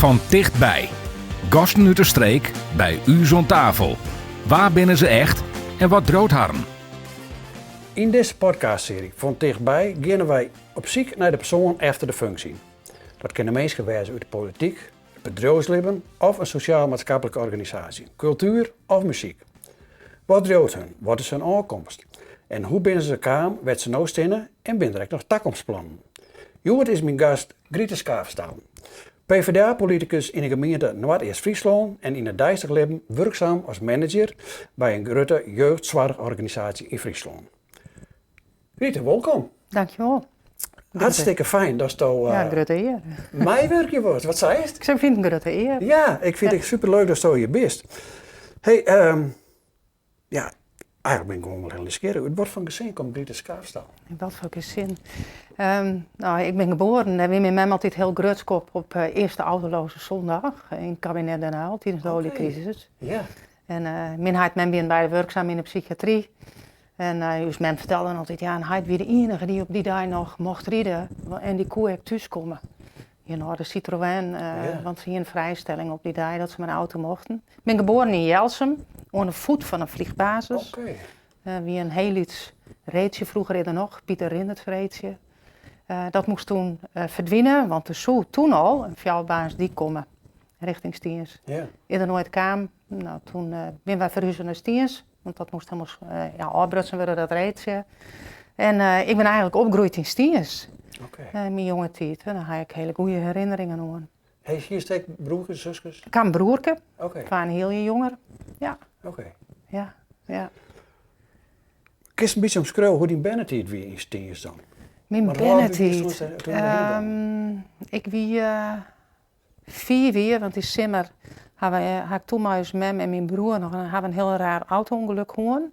Fan tichtby. Gasten út de streek by ús oan tafel. Wa binne se echt en wat driuwt harren? Yn dizze podcastsearje Fan tichtby geane wy op syk nei de persoan efter de funksje. Dat kinne minsken wêze út de polityk, it bedriuwslibben of in sosjaal-maatskiplike organisaasje, kultuer of muzyk. Wat driuwt hun? Wat is hun ôfkomst? En hoe binne se kaam wêr't se no steane en binne der ek noch takomstplannen? Hjoed is myn gast Grite Schaafstal, PvdA-politikus yn de gemeente Noardeast-Fryslân en yn it deistich libben wurksam as manager by in grutte jeugdsoarchorganisaasje yn Fryslân. Grite, wolkom. Dankjewol. Hartstikke fijn datsto Ja, grutte ear. meiwurkje wolst. Wat seist? Ik fyn it in grutte ear. Ja, ik fyn it ek superleuk datsto hjir bist. Hey, ja, eigentlik bin ik gewoan wol hiel nijsgjirrich. Ut wat foar gesin komt Grite Schaafstal? Wat foar gesin? Nou, ik bin geboren, dêr wie myn mem altyd hiel grutsk op, op eerste autoloze zondag yn kabinet Den Uyl tidens de oliecrisis. Ja. En myn heit en mem wienen beide wurksam yn de psychiatry. En ús mem fertelde dan altyd, ja, en heit wie de ienige dy't op dy dei noch mocht ride en dy koe ek thúskomme. Yn âlde Citroën, want se hiene frijstelling op dy dei dat se mei de auto mochten. Ik bin geboren yn Jelsum, oan de foet fan in vliegbasis. Wie in hiel lyts reedsje, froeger is der noch, Pieter Rindertsreedsje. Dat moast toen ferdwine, want der soe toen al in fjouwerbaansdyk komme richting Stiens. Is der noait kaam. No, toen binne wy ferhuze nei Stiens. Want dat moast helemaal ja, ôfbrutsen wurde, dat reedsje. En ik bin eigentlik opgroeid yn Stiens. Okay. Yn myn jonge tiid. En dêr ha ik hiele goede herinneringen oan. Hey, hiest ek broerkes, suskes? Ik ha in broerke. Oké. Twa en in heal jier jonger. Ja. Oké. Ja, ja. Kinst in bytsje omskriuwe hoe't dyn bernetiid wie yn Stiens dan? Myn Want hoe âld wiest bernetiid? toen dêrhinne gongen? Ik wie 5 jier, want dy simmer ha wy, ha ik toen mei ús mem en myn broer noch in, ha we in hiel raar auto-ûngelok hân.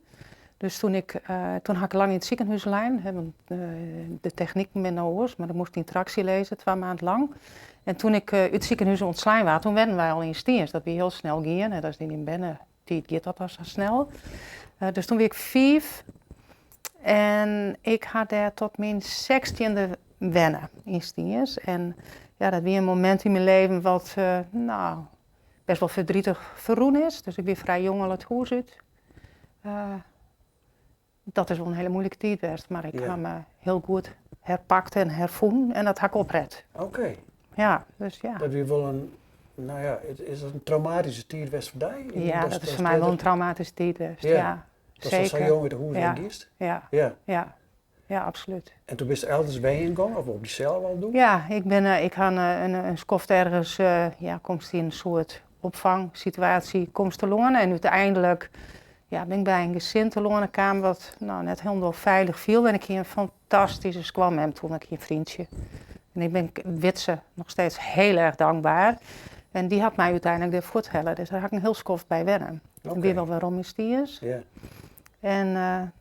Dus toen ik, toen ha ik lang yn it sikehûs lein, hè, want de techniken binne no oars, mar dan moast yn traksje lizze, twa maand lang. En toen ik út it sikehûs ûntslein waard, toen wennen wy al yn Stiens. Dat wie hiel snel gien, hè, dat is yn dyn bernetiid giet dat al sa snel. Dus toen wie ik 5 en ik ha dêr tot myn sechstjinde wenne yn Stiens. En ja, dat wie in momint yn myn leven wat, nou, best wol verdrietig ferrûn is. Dus ik wie frij jong al it hûs út. Dat is wol in hiele moeilike tiid west, mar ik ha my hiel goed herpakt en herfûn en dat ha ik opret. Oké. Ja, dus ja. Dat wie wol in, nou ja, is dat in traumatyske tiid west foar dy? Ja, dat is foar my wol in traumatyske tiid west, ja. Datst al sa jong út 'e hûs wei giest? Ja. Ja. Ja, absolút. En toen bist elders wenjen gong of op dysels al doe? Ja, ik bin, ik ha in skoft ergens, ja, komst yn in soart opfangsituaasje komst telâne en úteinlik, ja, bin ik by in gesin telâne kaam wat, no, net hielendal feilich fielde en ik hie in fantastyske skoanmem toen, ik hie in vriendje. En ik bin Witse noch steeds heel erg dankbaar. En dy hat my úteinlik dêr fuorthelle, dus dêr ha ik in hiel skoft by wenne. Ik bin wol werom yn Stiens. En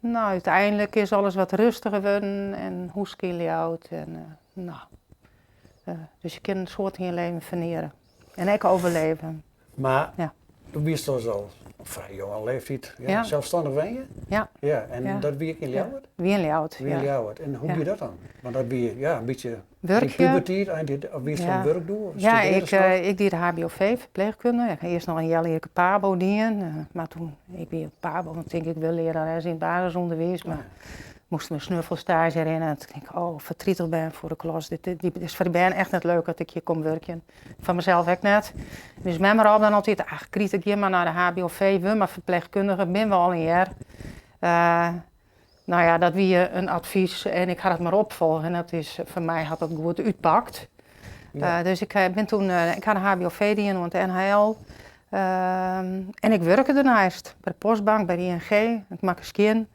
no, úteinlik is alles wat rêstiger wurden en hûske yn Ljouwert en no, dus je kinne in soad yn je leven ferneare en ek overleve. Mar Ja. doe wiest dus al op frij jonge leeftiid ja, Ja. selsstannich wenje? Ja. Ja, en Ja. dat wie ek yn Ljouwert? Wie yn Ljouwert, Wie yn ja. Ljouwert. En hoe Ja. wie dat dan? Want dat wie ja, in bytsje Wurkje. Dy pubertiid, of wiest Ja. oan it wurk doe? Of Ja, studearrest noch? ik die de HBOV, ferpleechkunde. Ik ha earst noch in healjierke Pabo dien, mar toen, ik wie op Pabo, want tink ik wil learares yn it basisûnderwiis, mar moast in snuffelstage rinne en toen tink ik, oh, fertrietich bern foar de klas, dit is foar de bern echt net leuk dat ik hjir kom wurkjen. Foar mysels ek net. Dus mem rôp dan altyd, ach Grite, gean mar nei de HBOV, wurd mar ferpleechkundige, binne we al in jaar. No ja, dat wie in advys en ik ha dat mar opfolge en dat is, foar my hat dat goed útpakt. Dus ik bin toen, ik ha de HBOV dien oan it NHL. En ik wurke derneist by de Postbank, by de ING. Ik makke skjin.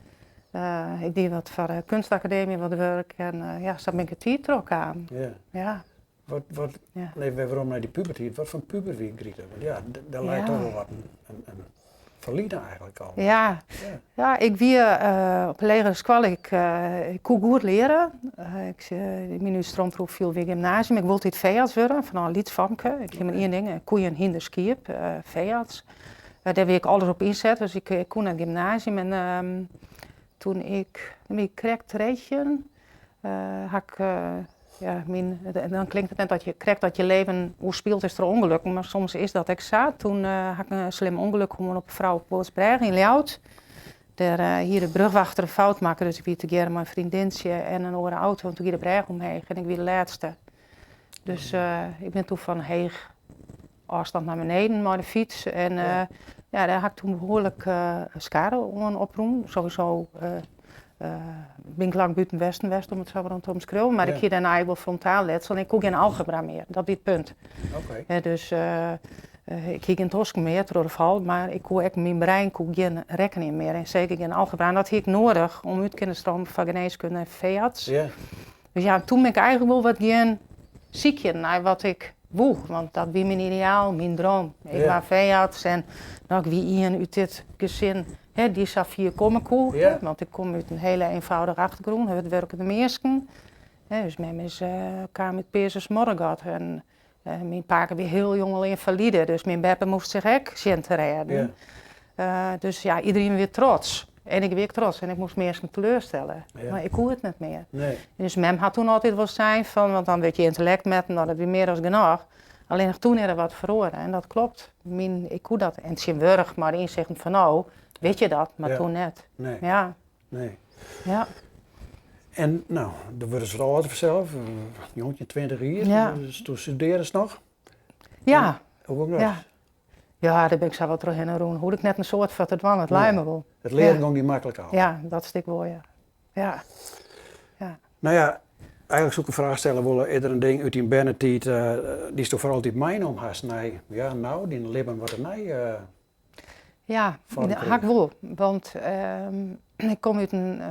Ik die wat foar de Kunstacademie, wat wurk en ja, sa bin ik de tiid trochkaam. Ja. Wat, wat, Ja. Even wer werom nei dy pubertiid. Wat foar puber wie Grite? Want ja, dêr leit toch wol wat in ferline eigentlik al. Ja. Ja. Ja, ik wie op de legere skoalle, ik koe goed leare. Ik, myn útstroomprofiel wie gymnasium. Ik wol altyd feearts wurde, fanôf lyts famke. Ik hie mar ien ding, koeien, hynder, skiep, feearts. Dêr wie ik alles op ynset, dus ik koe nei it gymnasium. En toen ik, toen wie ik krekt 13, ha ik. Ja, myn, dan klinkt it net dat je, krekt dat je leven oerspield is troch ûngelokken, mar soms is dat ek sa. Toen ha ik in slim ûngelok hân op de Frouwepoartsbrêge yn Ljouwert. Dêr hie de brugwachter in fout makke, dus ik wie tegearre mei in freondintsje en in oare auto en toen gie de brêge omheech en ik wie de lêste. Dus ik bin toen fan heech ôfstân nei beneden mei de fyts en ja, dêr ha ik toen behoarlik skade oan oprûn. Sowieso bin ik lang bûten westen west, om it sa mar te omskriuwen, mar ik hie dêrnei wol frontaal letsel en ik koe gjin algebra mear, dat wie it punt. Dus ik hie gjin tosken mear troch de fal, mar ik koe ek, myn brein koe gjin rekkenjen mear en seker gjin algebra. En dat hie ik noadich om út kinne stromen foar genêskunde en feearts. Dus ja, toen bin ik eigentlik wol wat gean sykjen nei wat ik woe, want dat wie myn ideaal, myn droom. Ik waard feearts en no, ik wie ien út dit gesin, hè, dy't sa fier komme koe, want ik kom út in hele eenvoudige achtergrûn, hurdwurkende minsken. Hè, ús mem is, kaam út Peazens-Moddergat en myn pake wie hiel jong al ynfalide, dus myn beppe moast sich ek sjen te rêden. Dus ja, iderien wie trots. En ik wie ek trots en ik moast minsken teleurstelle. Mar ik koe it net mear. Dus mem hat toen altyd wol sein fan, want dan wurdt je yntellekt metten, no dat wie mear as genôch. Allinnich toen is der wat feroare en dat klopt. Myn, ik koe dat. En tsjintwurdich, mei de ynsichten fan no, wit je dat, mar toen net. Ja. Nee. Ja. En no, dan wurde se wat âlder fansels, 19, 20 jier. Ja. Dus toen studearrest noch? Ja. En hoe gong dat? Ja. Ja, dêr bin ik sa wat trochhinne rûn. Hoegde ik net in soad foar te dwaan, it lei my wol. It learen gong dy maklik ôf? Ja, dat stik wol, ja. Ja. Ja. No ja, eigentlik soe ik in fraach stelle wolle, is der in ding út dyn bernetiid dy'tsto foar altyd meinommen hast nei, ja, no, dyn libben wat dernei? Ja, ha ik wol. Want ik kom út in,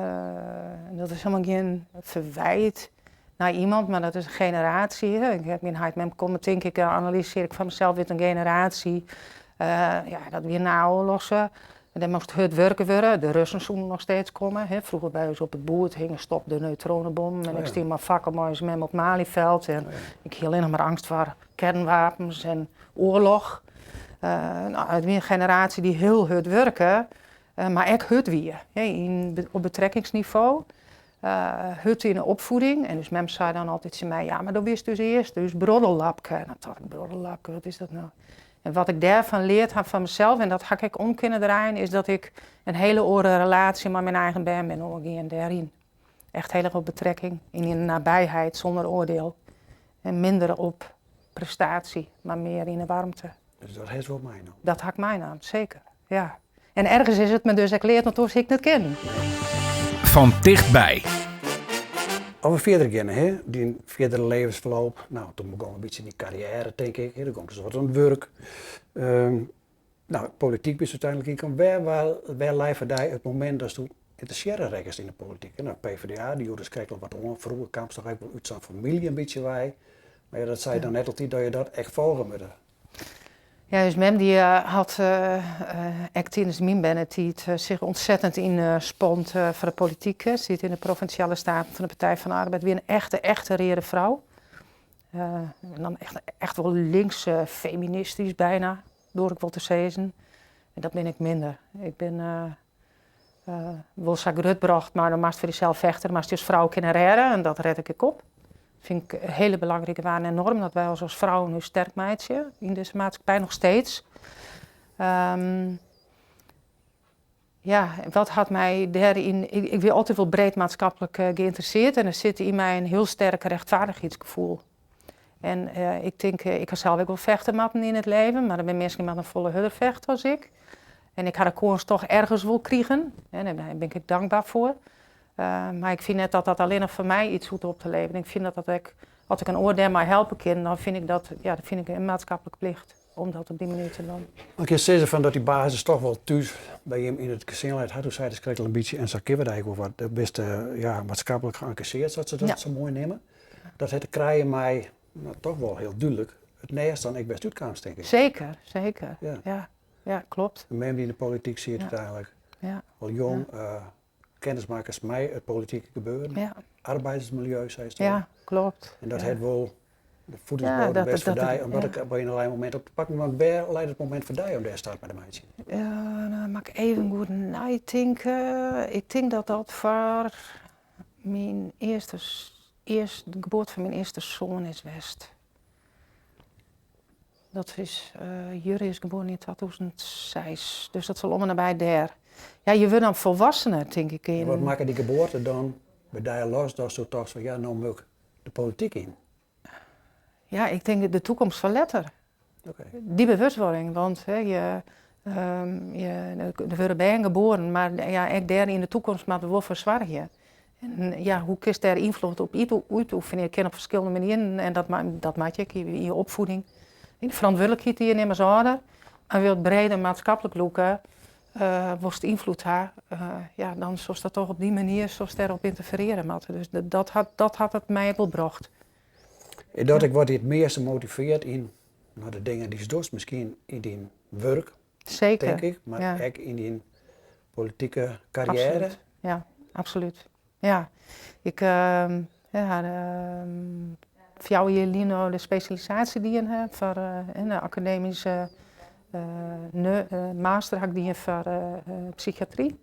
dat is helemaal gjin ferwyt nei iemand, mar dat is in generaasje. Ik ha myn heit en mem komme, tink ik, analysearje ik foar mysels út in generaasje, ja, dat wie nei-oarlochse. Dêr moast hurd wurke wurde. De Russen soene noch steeds komme. Hè. Froeger by ús op it boerd hinge stop de neutronebommen. En ik stie mei fakkel mei ús mem op it Malieveld. En ik hie allinnich mar eangst foar kernwapens en oarloch. No, it wie in generaasje dy't hiel hurd wurke, mar ek hurd wie, hè, yn, op betrekkingsnivo. Hurd yn de opfieding. En ús mem sei dan altyd tsjin my, ja, mar do bist ús earste, ús broddellapke. En dan tocht ik, broddellapke, wat is dat no? En wat ik dêrfan leard ha fan mysels, en dat ha ik ek om kinne draaien, is dat ik in hiele oare relaasje mei myn eigen bern bin oangien dêryn. Echt hiel erch op betrekking, yn de nabijheid, sûnder oardiel. En minder op prestaasje, mar mear yn de waarmte. Dus dat hast wol meinaam? Dat ha ik meinaam, seker, ja. En ergens is it my dus ek leard, want oars hie ik net kinnen. Fan tichtby. As we fierder geane, hè, dyn fierdere levensferloop, no, toen begûn in bytsje dyn karriêre, tink ik, hè, doe gongst wat oan it wurk. No, polityk bist úteinlik ynkommen. Wêr, wêr lei foar dy it momint datsto ynteressearre rekkest yn de polityk? No, PvdA, dy joech dus krekt al wat oan. Froeger kaamst toch ek wol út sa'n famylje in bytsje wei. Mar ja, dat sei dan net altyd dat je dat echt folge moatte. Ja, ús mem dy hat ek tidens myn bernetiid sich ûntsettend ynspand foar de polityk. Se siet yn de provinsjale steaten fan de Partij van de Arbeid. Wie in echte, echte reade frou. En dan echt, echt wol links, feministysk byna, doar ik wol te sizzen. En dat bin ik minder. Ik bin wol sa grutbrocht, mar dan moatst foar dysels fechte, dan moatst dy as frou kinne rêde en dat red ik ek op. Fyn ik in hiele belangrike waarde en norm, dat wy ús as frouwen ús sterk meitsje yn dizze maatskippij noch steeds. Ja, wat hat my dêryn. Ik wie altyd wol breed maatskiplik geïnteresseerd en der sit yn my in hiel sterk rechtvaardigheidsgefoel. En ik tink, ik ha sels ek wol fechte moatten yn it leven, mar der binne minsken dy't moatte folle hurder fechte as ik. En ik ha de kâns toch ergens wol krigen en dêr bin ik ek dankber foar. Mar ik fyn net dat dat allinnich foar my iets hoecht op te leverjen. Ik fyn dat dat ek, as ik in oar dêrmei helpe kin, dan fyn ik dat, ja, dat fyn ik in maatskiplike plicht om dat op dy manier te dwaan. Mar kinst sizze fan dat dy basis toch wol thús by jim yn it gesin leit, ha, do seidest krekt al in bytsje en sa kinne we it eigentlik wol wat, do bist ja, maatskiplik geëngageerd, sa't se dat sa moai neame. Dat hat te krijen mei, no, toch wol hiel dúdlik, it nêst dan ek wêr'tst útkaamst, tink ik. Seker, seker. Ja. Ja, ja, klopt. In mem dy't yn de polityk siet úteinlik. Ja. Al jong kennis makkest mei it politike gebeuren. Ja. Arbeidersmilieu, seist al. Ja, klopt. En dat hat wol de voedingsbodem west foar dy om dat op in allerlei momint op te pakken. Want wêr leit it momint foar dy om dêr start mei te meitsjen? Ja, dan moat ik even goed neitinke. Ik tink dat dat foar myn earste. earst, de geboarte fan myn earste soan is west. Dat is, Jurre is geboren yn 2006, dus dat sil om en nabij dêr. Ja, je wurde dan folwassener, tink ik. En wat makke dy geboarte dan by dy los datsto tochtst fan ja, no moat ik de polityk yn? Ja, ik tink de toekomst fan letter. Dy bewustwording, want hè, je, je, der wurde bern geboren, mar ja, ek dêr yn de toekomst moatte we wol foar soargje. En ja, hoe kinst dêr ynfloed op útoefenje? Kin op ferskillende manieren en dat, dat moat je ek yn je opfieding. De ferantwurdlikheid dy't je nimme as âlder, en wil breder maatskiplik lûke, wolst ynfloed ha, ja, dan soest dat toch op dy manier soest dêrop ynterferearje moatte. Dus dat hat it my ek wol brocht. Is dat ek wat dy it measte motivearret yn no, de dingen dy'tst dochst, miskien yn dyn wurk, Seker. tink ik, mar ek yn dyn politike karriêre? Absolút. Ja, absolút. Ja. Ik ha 4 jier lyn no de spesjalisaasje dien hè, foar in akademyske master ha ik dien foar psychiatry.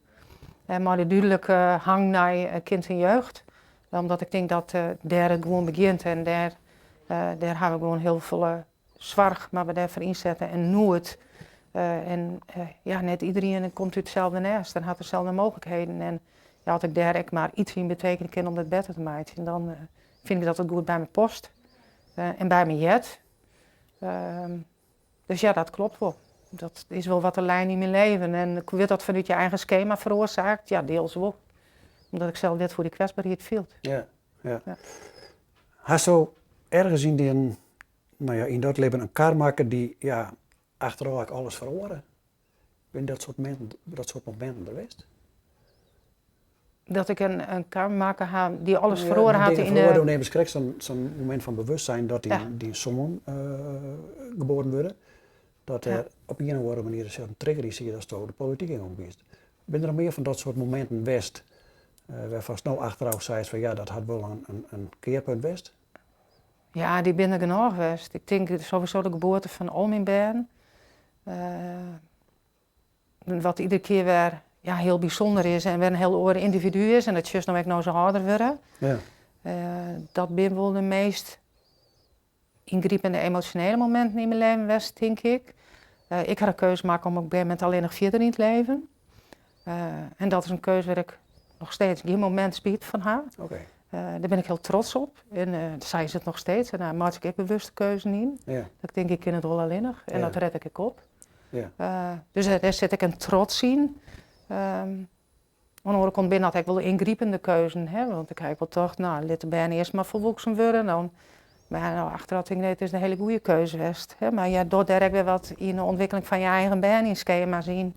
En mei de dúdlike hang nei kind en jeugd. Omdat ik tink dat dêr it gewoan begjint en dêr, dêr ha we gewoan hiel folle soarch moatte we dêrfoar ynsette en noed. En ja, net iderien komt út itselde nêst en hat deselde mooglikheden. En ja, as ik dêr ek mar yts yn betekenje kin om dat better te meitsjen, dan fyn ik dat it goed by my past en by my heart. Dus ja, dat klopt wol. Dat is wol wat de lijn yn myn leven. En wurdt dat fanút je eigen skema feroarsaakt? Ja, diels wol. Omdat ik sels wit hoe dy kwetsberheid fielt. Ja. Ja. Hasto ergens yn dyn, no ja, yn dat libben in kar makke dy't, ja, achterôf ek alles feroare? Binne dat soart mominten der west? Dat ik in kar makke ha dy't alles feroare hat yn de... Do neamdest krekt sa'n momint fan bewustzijn dat dyn soan geboren wurde. Dat der op ien of oare manier in trigger yn siet datsto de polityk yn gong biest. Binne der noch mear fan dat soart mominten west wêrfan'tst no achterôf seist fan ja, dat hat wol in kearpunt west? Ja, dy binne der genôch west. Ik tink sowieso de geboarte fan al myn bern. Wat iedere kear wer ja, hiel bysûnder is en wer in hiel oar yndividu is. En dat sjochst no ek no se âlder wurde. Dat binne wol de meast yngripende emosjonele mominten yn myn leven west, tink ik. Ik ha de keuze makke om op in gegeven momint allinnich fierder yn it leven. En dat is in keuze wêr't ik noch steeds gjin momint spyt fan ha. Dêr bin ik hiel trots op. En sa is it noch steeds. En dêr meitsje ik ek bewuste keuzen yn. Dat ik tink, ik kin it wol allinnich. En dat red ik ek op. Dus dêr sit ek in trots yn. Oan de oare kant binne dat ek wol yngripende keuzen, hè, want ik ha ek wol tocht, no, lit de bern earst mar folwoeksen wurde, dan, mar ja, no, achterôf tink ik, nee, it is in hiele goede keuze west, hè, mar ja, docht dêr ek wer wat yn de ûntwikkeling fan je eigen bern yn skema's yn.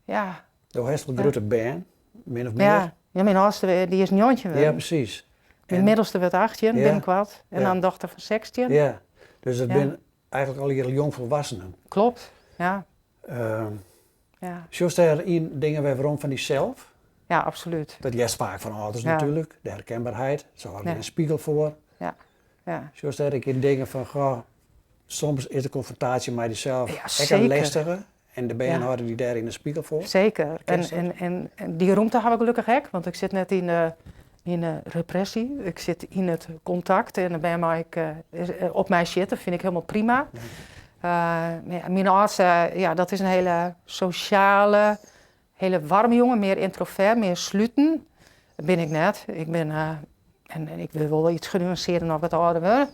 Ja. Do hast wol grutte bern, min of mear? Ja, ja, myn âldste dy is 19 wurden. Ja, presys. Myn middelste wurdt 18, binnenkoart. En dan dochter fan 16. Ja, dus dat binne eigentlik allegear jongfolwassenen. Klopt, ja. Sjochst dêryn dingen wer werom fan dysels? Ja, absolút. Dat hearst faak fan âlders natuerlik, de herkenbaarheid. Se hâlde der in spegel foar. Ja. Ja. Sjochst dêr ek yn dingen fan, goh, soms is de konfrontaasje mei dysels ek in lestige en de bern hâlde dy dêr yn de spegel foar? Seker. En dy romte ha we gelokkich ek, want ik sit net yn de repressie. Ik sit yn it kontakt en de bern mei ek op my sjitte, fyn ik hielendal prima. Myn âldste, ja, dat is in hiele sosjale, hiele waarme jonge, mear yntrovert, mear sluten. Dat bin ik net. Ik bin, en ik wurd wol iets genuansearder as ik wat âlder wurd.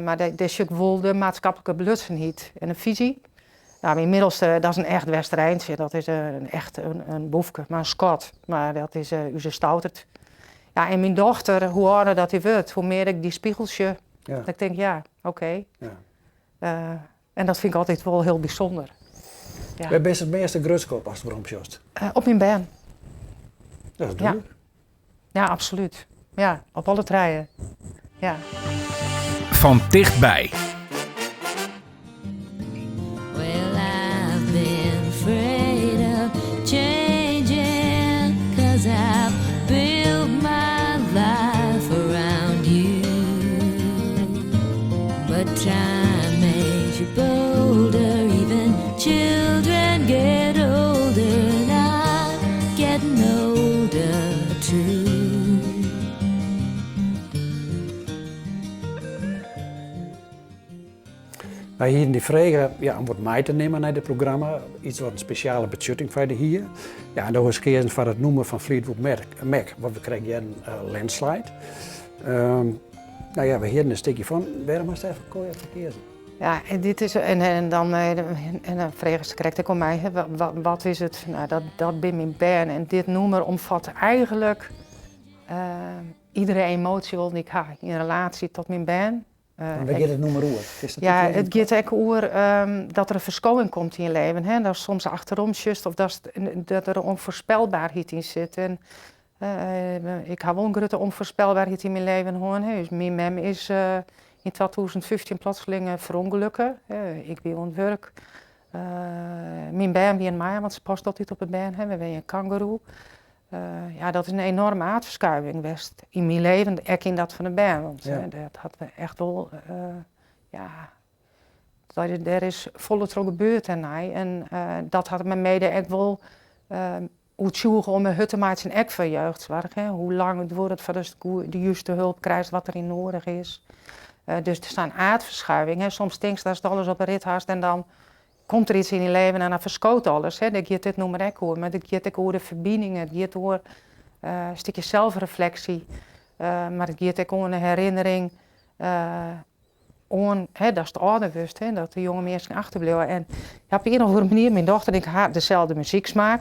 Mar dêr sjoch ik wol de maatskiplike belutsenheid en de fisy. Nou, myn middelste, dat is in echt Westereintje. Dat is in echt in boefke, mar in skat. Mar dat is ús stoutert. Ja, en myn dochter, hoe âlder dat dy wurdt, hoe mear ik dy spegel sjoch. Dat ik tink, ja, oké. En dat fyn ik altyd wol hiel bysûnder. Ja. Wêr bist it measte grutsk op ast weromsjochst? Op myn bern. Dat is dúdlik. Ja, absolút. Ja, op alle trije. Ja. Fan tichtby. Well, I've been afraid of changing, 'cause I've built my life around you. But time makes you bolder, even children get older, and I'm getting older too. Wy hiene dy frege ja, om wat mei te nimmen nei dit programma, iets wat in spesjale betsjutting foar dy hie. Ja, en do hast keazen foar it nûmer fan Fleetwood Mac, wat we krekt hearden, Landslide. No ja, we hearden in stikje fan. Wêrom hast dêrfoar keazen? Ja, en dit is, en, en dan, en dan frege se krekt ek oan my, hè, wat, wat is it? Nou, dat, dat binne myn bern. En dit nûmer omfat eigentlik iedere emoasje wol dy't ik ha yn relaasje tot myn bern. En wêr giet it nûmer oer? Ja, it giet ek oer dat der in ferskowing komt yn je leven. Hè? Datst soms achterom sjochst of datst, dat der ûnfoarspelbaarheid yn sit. En ik ha wol in grutte ûnfoarspelbaarheid yn myn leven hân. Hè? Dus myn mem is yn 2015 plotseling ferûngelukke. Ik wie oan it wurk. Myn bern wiene mei, want se past altyd op 'e bern. Hè? We wenje in kangoeroe. Ja, dat is in enorme aardferskuiving west yn myn leven, ek yn dat fan de bern. Want dat hat echt wol, ja, dêr is folle troch gebeurd dêrnei. En dat hat my mede ek wol oertsjûge om my hurd te meitsjen ek foar jeugdsoarch. Hè. Hoe lang it duorret foardatst de juste hulp krijst wat deryn noadich is. Dus der sa'n aardferskuiving. Hè. Soms tinkst datst alles op 'e rit hast en dan komt der iets yn dyn leven en dan ferskoot alles. Hè. Dêr giet dit nûmer ek oer. Mar it giet ek oer de ferbining, it giet oer in stikje selfrefleksje. Mar it giet ek oan de herinnering oan, hè, datst âlder wurdst, hè, dat de jonge minsken achterbliuwe. En ja, op ien of oare manier, myn dochter en ik ha deselde muzyksmaak.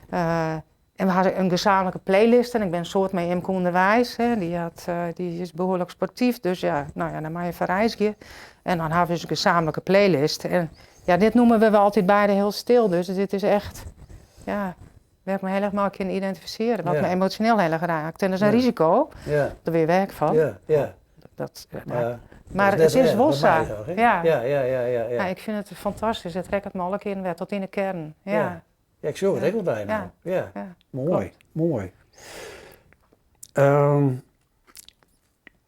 En we hawwe in gesaamlike playlist en ik bin in soad mei Imke ûnderweis. Hè. Dy hat, dy is behoarlik sportyf, dus ja, no ja, dan meie je foar reizgje. En dan hawwe we ús gesaamlike playlist. En ja, dit nûmer wurde we altyd beide hiel stil, dus dit is echt, ja, wêr't ik my hiel erch mei kin identifisearje, wat my emosjoneel hiel erch raakt. En dat is in risiko, dêr wurde je werk fan. Dat, mar it is wol sa. Ja. Ja, ik fyn it fantastysk. It rekket my alle kearen wer tot yn de kearn. Ja. Ja, ik sjoch it ek wol by no. Ja. Moai, moai.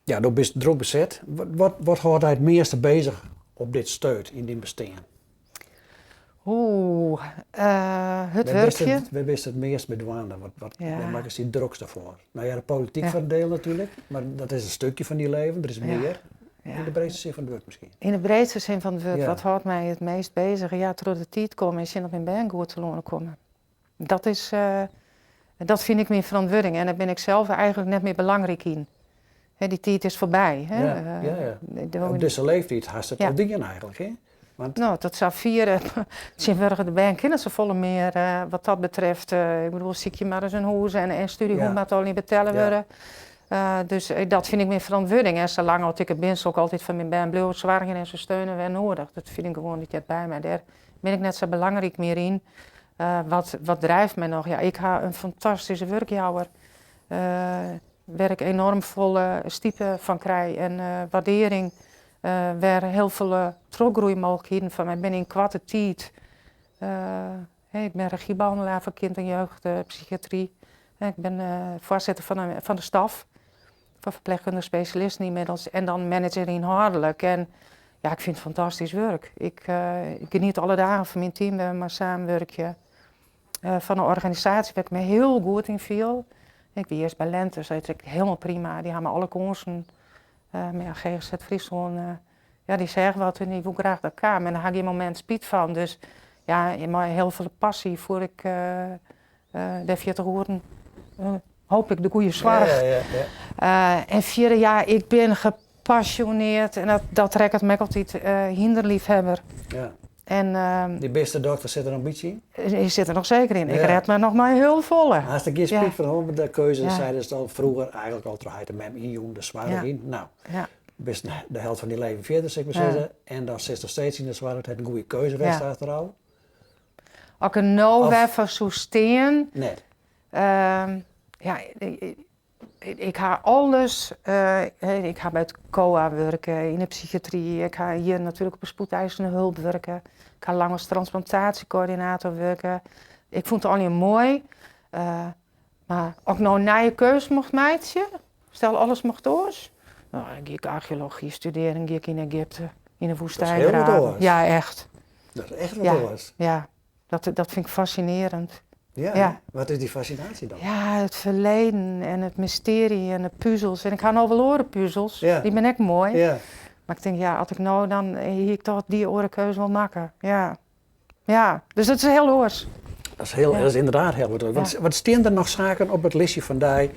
Ja, do bist drok beset. Wat, wat hâldt dy it measte bezich op dit stuit yn dyn bestean? Oeh, hurd wurkje. Wêr bist it meast mei dwaande? Wat, wat, Wêr makkest dy drokste foar? No ja, de polityk foar in diel natuerlik, mar dat is in stikje fan dyn leven, der is mear. Yn de breedste sin fan it wurd miskien. Yn de breedste sin fan it wurd. Wat hâldt my it meast bezich? Ja, troch de tiid komme en sjen dat myn bern goed telâne komme. Dat is, dat fyn ik myn ferantwurding en dêr bin ik sels eigentlik net mear belangryk yn. Hè, dy tiid is foarby. Hè. Ja. Op dizze leeftiid hast it al dien eigentlik, hè? Want... No, tot safier. Tsjintwurdich de bern kinne safolle mear wat dat betreft. Ik bedoel, sykje mar ris in hûs en stúdzje, hoe moat al betelle wurde. Dus dat fyn ik myn ferantwurding. En salang as ik der bin, sil ik altyd foar myn bern bliuwe soargjen en se steune wêr noadich. Dat fyn ik gewoan, dat heart by my. Dêr bin ik net sa belangryk mear yn. Wat, wat drijft my noch? Ja, ik ha in fantastyske wurkjouwer. Wêr't ik enoarm folle stipe fan krij en waardearring. Wêr hiel folle trochgroeimooglikheden foar my binne yn koarte tiid. Ik bin regiebehannelaar foar kind en jeugdpsychiatry. Ik bin foarsitter fan de staf fan ferpleechkundige spesjalisten ynmiddels en dan manager ynhâldlik. En ja, ik fyn it fantastysk wurk. Ik geniet alle dagen fan myn team wêr't we mei samenwurkje. Fan de organisaasje wêr't ik my hiel goed yn fiel. Ik wie earst by Lentis, dat is ek hielendal prima. Dy ha my alle kânsen. Mar ja, GGZ Fryslân, ja, dy seach wat en dy woe graach dat ik kaam. En dêr ha ik gjin momint spyt fan. Dus ja, mei hiel folle passy fier ik dêr 40 oeren, hooplik de goede soarch. En fierder, ja, ik bin gepassioneerd en dat, dat rekket my ek altyd, hynderleafhawwer. En, Dy bistedokter sit der noch in bytsje yn? Dy sit der noch seker yn. Ik red my noch mei hiel folle. Hast der gjin spyt fan hân, de keuze, seidest al froeger, eigentlik al troch heit en mem ynjûn, de soarch yn. No, bist de helte fan dyn leven fierder, sil ik mar sizze. En dan sitst noch steeds yn de soarch, it hat in goede keuze west achterôf. As ik der no wer foar soe stean. Net. Ja, ik ha alles, ik ha by it COA wurke, yn de psychiatry, ik ha hjir natuerlik op de spoedeisende hulp wurke, ik ha lang as transplantaasjekoördinator wurke. Ik fûn it allegear moai, mar as ik no in nije keuze mocht meitsje, stel alles mocht oars, no dan gie ik archeology studearjen, dan gie ik yn Egypte, yn de woestijn Dat is hiel wat oars. Ja, echt. Dat is echt wat oars. Ja, dat fyn ik fascinearend. Ja, Ja. Wat is dy fascinaasje dan? Ja, it ferleden en it mystearje en de puzels. En ik ha no wol oare puzels, dy binne ek moai. Mar ik tink, ja, as ik no, dan hie ik toch dy oare keuze wol makke. Ja. Ja, dus dat is hiel oars. Dat is, hiel, dat is ynderdaad hiel wat oars. Want, want steane der noch saken op it listje fan dy,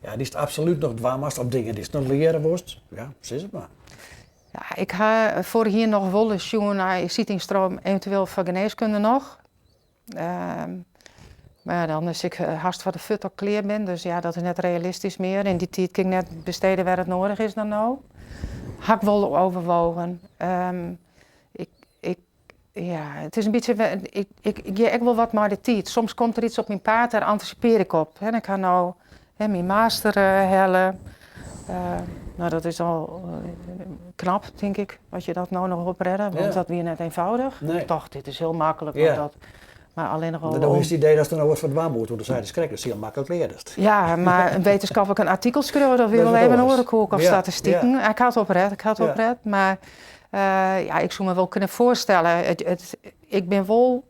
ja, dy'tst absolút noch dwaan moatst, of dingen dy'tst noch leare wolst? Ja, sis it mar. Ja, ik ha foarich jier noch wol ris sjoen nei sydynstream eventueel foar genêskunde noch. Mar ja, dan is ik hast foar de fuort al klear bin, dus ja, dat is net realistysk mear. En dy tiid kin ik net bestede wêr it noadich is dan no. Ha ik wol overwogen. Ik, ik, ja, it is in bytsje, ik, ik gean ek wol wat mei de tiid. Soms komt der iets op myn paad, dêr antisipearje ik op. Ik ha no, hè, myn master helle. No, dat is al knap, tink ik, as je dat no noch oprêde, want dat wie net eenvoudig. Nee. Ik tocht, dit is hiel maklik, want dat, mar allinnich al. Dan is it idee datst der no wat foar dwaan moast, want do seidest krekt, dat is hiel maklik leardest. Ja, mar in wittenskiplik in artikel skriuwe, dat wie wol even in oare koek of statistiken. Ik ha it opret, ik ha it opret, mar ja, ik soe my wol kinne foarstelle, it, ik bin wol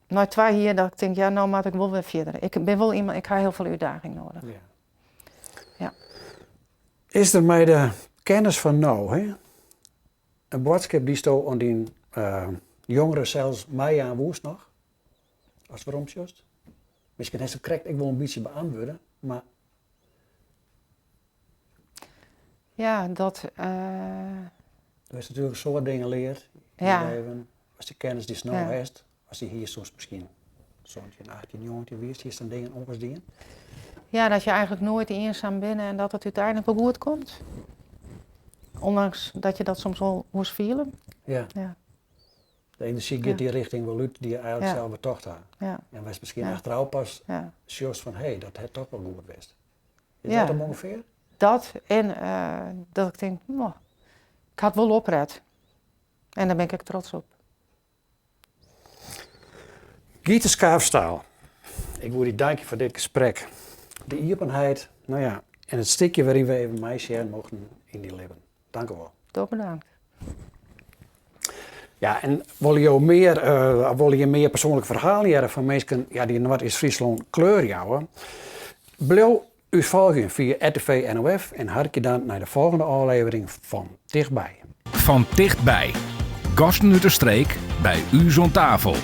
nei twa jier dat ik tink, ja, no moat ik wol wer fierder. Ik bin wol iemand, ik ha hiel folle útdaging noadich. Ja. Ja. Is der mei de kennis fan no, hè, in boadskip dy'tsto oan dyn jongere sels meijaan woest noch? Ast weromsjochst? Miskien hast it krekt ek wol in bytsje beantwurde, mar. Ja, dat. Do hast natuerlik in soad dingen leard yn dyn leven. Ast dy kennis dy'tst no hast, ast dy hiest soest miskien 17, 18, 19 wiest, hiest dan dingen oars dien? Ja, dat je eigentlik noait iensum binne en dat it úteinlik wol goed komt. Ondanks dat je dat soms wol oars fiele. Ja. Ja. De enerzjy giet dy rjochting wol út dy't je eigentlik sels betocht ha. Ja. En wêr'tst miskien achterôf pas sjochst fan hé, dat hat toch wol goed west. Is dat him ûngefear? Dat en dat ik tink, no, ik ha it wol opret. En dêr bin ik ek trots op. Giete Schaafstaal, ik woe dy dankje foar dit gesprek. De iepenheid, no ja, en it stikje wêryn we even meisjen mochten yn dyn libben. Dankewol. Doch bedankt. Ja, en wolle jo mear, wolle je mear persoanlike ferhalen hearre fan minsken ja, dy't Noardeast-Fryslân kleur jouwe? Bliuw ús folgjen fia RTV NOF en harkje dan nei de folgjende ôflevering fan Tichtby. Fan Tichtby. Gasten út de streek by ús oan tafel.